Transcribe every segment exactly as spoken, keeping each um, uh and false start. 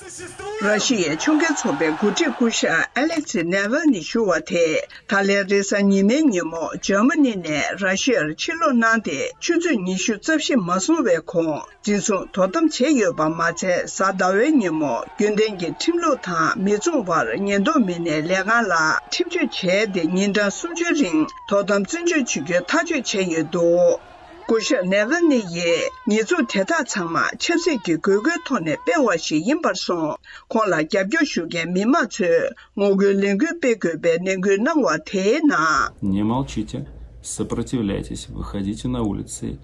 ར་ཤི་ཡའི་ཕྱོགས་འགལ་ཚོགས་པའི་འགོ་ཁྲིད་སྐུ་ཞབས་ཨ་ལེག་སི་ནེ་ཝལ་ནི་ཞུ་བ་དེས། ད་ལན་རེས་གཟའ་ཉི་མའི་ཉིན་མོ་འཇར་མ་ནི་ནས་ར་ཤི་ཡར་ཕྱིར་ལོག་གནང་སྟེ། ཆུ་ཚོད་ཉི་ཤུ་རྩ་བཞི་མ་སོང་བའི་གོང་འཛིན་བཟུང་དོ་དམ་བྱས་ཡོད་པ་མ་ཚད། གཟའ་ཟླ་བའི་ཉིན་མོ་རྒྱུན་ལྡན་གྱི་ཁྲིམས་ལུགས་དང་མི་མཚུངས་པར་ཉེན་རྟོག་མི་སྣས་ལས་ཁང་ལ་ཁྲིམས་གཅོད་བྱས་ཏེ། ཉིན་གྲངས་སུམ་ཅུའི་རིང་དོ་དམ་བཙོན་འཇུག་བྱེད་རྒྱུའི་ཐག་གཅོད་བྱས་ཡོད་འདུག་སྐུ་ཞབས་ནེ་ཝལ་ནི་ཡིས་ཉེས་འཛུགས་དེ་དག་ཚང་མ་ཆབ་སྲིད་ཀྱི་དགོས་མཁོའི་ཐོག་ནས་སྤེལ་བ་ཞིག་ཡིན་པར་སོང་། ཁོང་ལ་རྒྱབ་སྐྱོར་ཞུ་མཁན་མི་མང་ཚོས་ངོ་རྒོལ་ལས་འགུལ་སྤེལ་དགོས་པའི་ནན་སྐུལ་གནང་བ་དེའི་ནང་། Не молчите, сопротивляйтесь, выходите на улицы.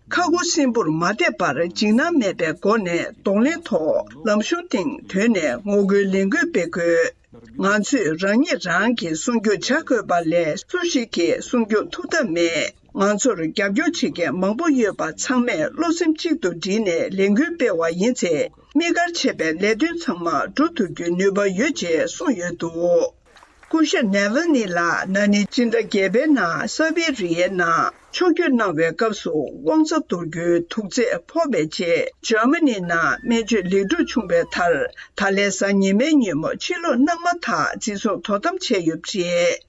ཁ་ཁུ་སིམ་པོར་མ་བསྡད་པར། འཇིགས་སྣང་མེད་པའི་སྒོ་ནས་གདོང་ལེན་ཐོག་ལམ་གཞུང་སྟེང་ཐོན་ནས་ངོ་རྒོལ་ལས་འགུལ་སྤེལ་དགོས། ང་ཚོས་རང་ཉིད་རང་གིས་སྲུང་སྐྱོབ་བྱ་དགོས་པ་ལས་སུ་ཞིག་གིས་སྲུང་སྐྱོབ་ཐུབ་ཐབས་མེད། ང་ཚོར་རྒྱབ་སྐྱོར་བྱེད་མཁན་མང་པོ་ཡོད་པ་ཚང་མས་བློ་སེམས་གཅིག་ཏུ་བསྒྲིལ་ནས་ལས་འགུལ་སྤེལ་བ་ཡིན་ཚེ། དམིགས་བཀར་བྱས་པའི་ལས་དོན་ཚང་མ་སྒྲུབ་ཐུབ་རྒྱུའི་ནུས་པ་ཡོད་ཅེས་གསུངས་ཡོད་འདུག་སྐུ་ཞབས་ནེ་ཝལ་ནི་ལགས་ན་ནིང་སྤྱི་ཟླ་བརྒྱད་པའི་ནང་སེར་བྷི་རི་ཡའི་ནང་ཕྱོགས་བསྐྱོད་གནང་བའི་སྐབས་སུ། དབང་ཚད་འདོར་རྒྱུའི་དུག་རྫས་ཕོག་པའི་རྗེས། འཇར་མ་ནི་ནང་སྨན་བཅོས་ལེགས་གྲུབ་བྱུང་བའི་མཐར། ད་ལན་གཟའ་ཉི་མའི་ཉིན་མོ་ཕྱིར་ལོག་གནང་མ་ཐག་འཛིན་བཟུང་དོ་དམ་བྱས་ཡོད་པ་རེད།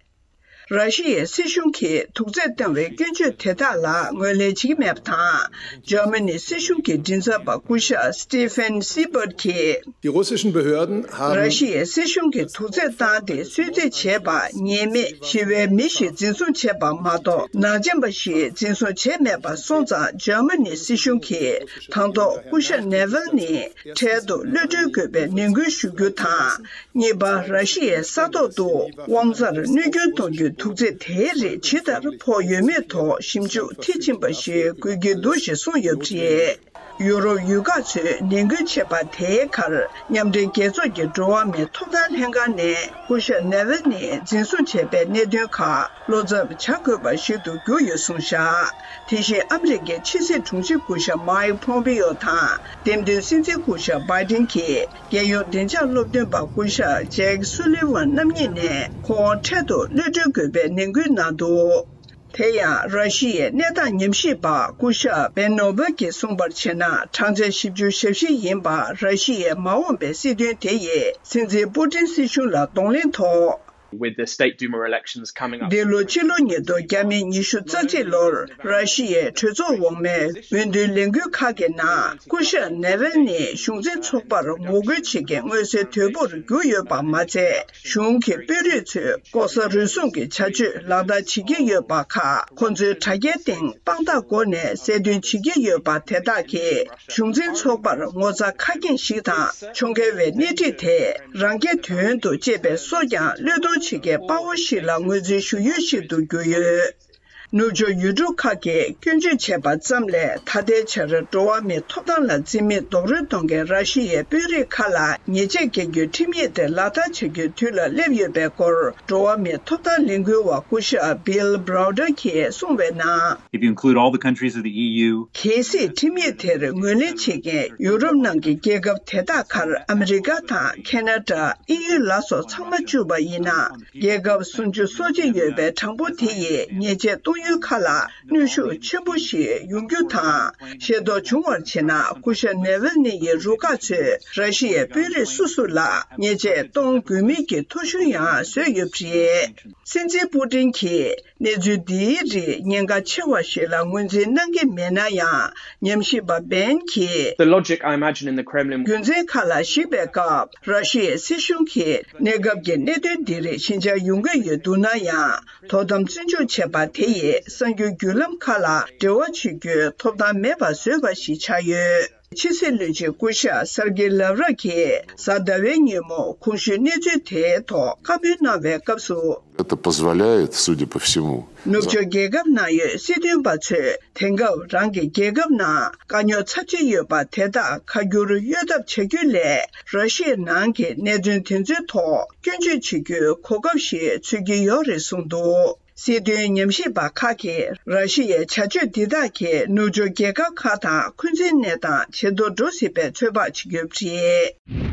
ར་ཤི་ཡའི་སྲིད་གཞུང་གིས་དུག་རྫས་བཏང་བའི་སྐྱོན་བརྗོད་དེ་དག་ལ་ངོས་ལེན་བྱེད་ཀྱི་མེད་པ་དང་། འཇར་མ་ནི་སྲིད་གཞུང་གི་མགྲིན་ཚབ་པ་སྐུ་ཞབས་Steffen Seibert གྱིས། Die russischen Behörden haben ར་ཤི་ཡའི་སྲིད་གཞུང་གིས་དུག་རྫས་བཏང་སྟེ་གསོད་རྩིས་བྱས་པ་ཉེས་མེད་ཞི་བའི་མི་ཞིག་འཛིན་བཟུང་བྱས་པ་མ་གཏོགས། ནག་ཅན་པ་ཞིག་འཛིན་བཟུང་བྱས་མེད་པ་སོང་ཙང་། འཇར་མ་ནི་སྲིད་གཞུང་གིས་དང་ཐོག་སྐུ་ཞབས་ནེ་ཝལ་ནི་འཕྲལ་དུ་གློད་གྲོལ་དགོས་པའི་ནན་སྐུལ་ཞུ་རྒྱུ་དང་། གཉིས་པ། ར་ཤི་ཡའི་ས་ཐོག་ཏུ་དབང་རྩར་གནོད་སྐྱོན་གཏོང་རྒྱུའི་དུག་རྫས་དེའི་རིགས་ཇི་ལྟར་ཕོག་ཡོད་མེད་ཐོག་ཞིབ་འཇུག་མཐིལ་ཕྱིན་པ་ཞིག་དགོས་ཀྱི་འདུག་ཞེས་གསུངས་ཡོད་པ་རེད། ཡུ་རོབ་ཡུལ་ཁག་ཚོས་ནན་སྐུལ་བྱས་པ་དེའི་ཁར། མཉམ་འབྲེལ་རྒྱལ་ཚོགས་ཀྱི་འགྲོ་བ་མིའི་ཐོབ་ཐང་ལྷན་ཁང་ནས་སྐུ་ཞབས་ནེ་ཝལ་ནི་འཛིན་བཟུང་བྱས་པའི་གནད་དོན་ཁག་བློ་འཚབ་བྱ་དགོས་པ་ཞིག་ཏུ་གྱུར་ཡོད་གསུངས་བཞག་དེ་བཞིན་ཨ་མི་རི་ཀའི་ཕྱི་སྲིད་དྲུང་ཆེ་སྐུ་ཞབས་མའིག་ཕོམ་པེ་ཡོ་དང་། འདེམས་ཐོན་སྲིད་འཛིན་སྐུ་ཞབས་བྷའི་ཏིན་གྱིས། རྒྱལ་ཡོངས་བདེ་འཇགས་སློབ་སྟོན་པ་སྐུ་ཞབས་ཇེག་སུ་ལི་ཝན་རྣམ་གཉིས་ནས་ཁོང་འཕྲལ་དུ་གློད་གྲོལ་དགོས་པའི་ནན་སྐུལ་གནང་འདུག་དེ་ཡང་། ར་ཤི་ཡའི་གནས་སྟངས་ཉམས་ཞིབ་པ་སྐུ་ཞབས་བེན་ནོ་བལ་གྱིས་གསུངས་པར་བྱས་ན། གྲངས་ཆ་བཞི་བཅུ་ཞེ་བཞི་ཡིན་པ་ར་ཤི་ཡའི་མ་འོངས་པའི་སྲིད་དོན་དེ་ཡིས། སྲིད་འཛིན་པུ་ཏིན་སྲིད་གཞུང་ལ་གདོང་ལེན་ཐོག With the State Duma elections coming up. འདི་ལོ་ཕྱི་ལོ་ཉིས་སྟོང་ཉི་ཤུ་རྩ་གཅིག་ལོར་ར་ཤི་ཡའི་གྲོས་ཚོགས་འོག་མའི་འོས་བསྡུའི་ལས་འགུལ་ཁག་གི་ནང་སྐུ་ཞབས་ནེ་ཝལ་ནི་གཞུང་འཛིན་ཚོགས་པར་ངོ་རྒོལ་བྱེད་མཁན་མངོན་གསལ་དོད་པོར་གྱུར་ཡོད་པ་མ་ཚད། གཞུང་གི་དཔོན་རིགས་ཚོས་ལྐོག་ཟ་རུལ་སུངས་ཀྱི་བྱ་སྤྱོད་ལག་བསྟར་བྱེད་ཀྱི་ཡོད་པ་ཁག་ཁོ་ཚོའི་དྲ་རྒྱའི་སྟེང་དཔང་རྟགས་བཀོད་ནས་གསལ་སྟོན་བྱེད་ཀྱི་ཡོད་པ་དེ་དག་གིས། གཞུང་འཛིན་ཚོགས་པར་ངོ་ཚ་ཁ་སྐྱེངས་ཤིག་དང་། ཕྱོགས་འགལ་བའི་སྣེ་ཁྲིད་དེ་རང་རྐྱ་དོན་དུ་གཅེས་པའི་སྲོག་ཀྱང་བློས་གཏོང་བྱེད་མཁན་དཔའ་བོ་ཞིག་ལ་ངོས་འཛིན་ཞུ་ཡུལ་ཞིག་ཏུ་གྱུར་ཡོད། ནུབ་ཕྱོགས་ཡུལ་གྲུ་ཁག་གིས་སྐྱོན་བརྗོད་བྱས་པ་ཙམ་ལས། ད་ལྟའི་ཆར་འགྲོ་བ་མིའི་ཐོབ་ཐང་ལ་བརྩི་མེད་རྡོག་རོལ་གཏོང་མཁན་ར་ཤི་ཡའི་དཔོན་རིགས་ཁག་ལ་ཉེས་ཆད་འགེལ་རྒྱུའི་ཁྲིམས་ཡིག་དེ་ལག་བསྟར་བྱ་རྒྱུའི་དུས་ལ་སླེབས་ཡོད་པའི་སྐོར། འགྲོ་བ་མིའི་ཐོབ་ཐང་ལས་འགུལ་བ་སྐུ་ཞབས་Bill Browder གྱིས་གསུངས་པའི་ནང་། If you include all the countries of the E U, གལ་སྲིད་ཁྲིམས་ཡིག་དེར་ངོས་ལེན་བྱེད་མཁན་ཡུ་རོབ་ནང་གི་རྒྱལ་ཁབ་དེ་དག་ཁར་ཨ་མི་རི་ཀ་དང་ཁེ་ན་ཌ། དབྱིན་ཡུལ་ལ་སོགས་ཚང་མ་བཅུག་པ་ཡིན་ན། རྒྱལ་ཁབ་སུམ་ཅུ་སོ་གཅིག་ཡོད་པའི་གྲངས་འབོར་དེ་ཡིས་ཉེས་ཆད་གཏོང་ཡུལ་ཁག་ལ་གནོན་ཤུགས་ཆེན་པོ་ཞིག་ཡོང་རྒྱུ་དང་། ཤེས་རྟོགས་བྱུང་བར་བྱས་ན། སྐུ་ཞབས་ནེ་ཝལ་ནི་ཡི་རུ་ཁག་ཚོས་ར་ཤི་ཡའི་དཔོན་རིགས་སོ་སོ་ལ་ཉེས་ཆད་གཏོང་དགོས་མིན་གྱི་ཐོ་གཞུང་ཡང་བཟོས་ཡོད་པ་རེད། སྲིད་འཛིན་པུ་ཏིན་གྱིས་གནས་ཚུལ་འདིའི་རིགས་ཉེན་ཁ་ཆེ་བ་ཞིག་ལ་ངོས་འཛིན་གནང་གི་མེད་ན་ཡང་། ཉམས་ཞིབ་པ་བེན་གྱིས། The logic, I imagine, in the Kremlin. རྒྱུ་མཚན་ཁག་ལ་གཞིགས་པའི་སྐབས། ར་ཤི་ཡའི་སྲིད་གཞུང་གིས་གནས་སྐབས་ཀྱི་གནད་དོན་འདི་རིགས་ཞི་འཇགས་ཡོང་གི་ཡོད་འདུག་ན་ཡང་། དོ་དམ་བཙོན་འཇུག་བྱས་པ་དེ་ཡིས་གསར་འགྱུར་བརྒྱུད་ལམ་ཁག་ལ་འབྲེལ་བ་བྱེད་རྒྱུའི་ཐོབ་ཐང་མེད་པ་བཟོས་པ་ཞིག་ཆགས་ཡོད། ཕྱི་སྲིད་བློན་ཆེན་སྐུ་ཞབས་སར་ཀེ་ལབ་རབ་ཀྱིས་གཟའ་ཟླ་བའི་ཉིན་མོ་གོང་ཞུས་གནས་ཚུལ་དེའི་ཐོག་བཀའ་མོལ་གནང་བའི་སྐབས་སུ། Это позволяет, судя по всему. ནུབ་ཕྱོགས་རྒྱལ་ཁབ་ནང་ཡོད་སྲིད་དོན་པ་ཚོས་དེང་སྐབས་རང་གི་རྒྱལ་ཁབ་ནང་དཀའ་རྙོག་ཚབས་ཆེ་ཡོད་པ་དེ་དག་ཁ་བསྒྱུར་གཡོལ་ཐབས་བྱ་རྒྱུ་ལས། ར་ཤི་ཡའི་ནང་གི་གནད་དོན་དེ་ཚོའི་ཐོག་སྐྱོན་བརྗོད་བྱེད་རྒྱུའི་གོ་སྐབས་ཤིག་འཚོལ་གྱི་ཡོད་རེད་གསུངས་འདུག་སྲིད་དོན་ཉམས་ཞིབ་པ་ཁག་གིས་ར་ཤི་ཡའི་བྱ་སྤྱོད་འདི་དག་གིས་ནུབ་ཕྱོགས་རྒྱལ་ཁབ་ཁག་དང་འཁོན་འཛིན་གནས་སྟངས་ཇེ་མཐོར་འགྲོ་སྲིད་པའི་ཚོད་དཔག་བྱེད་ཀྱི་ཡོད་པ་རེད།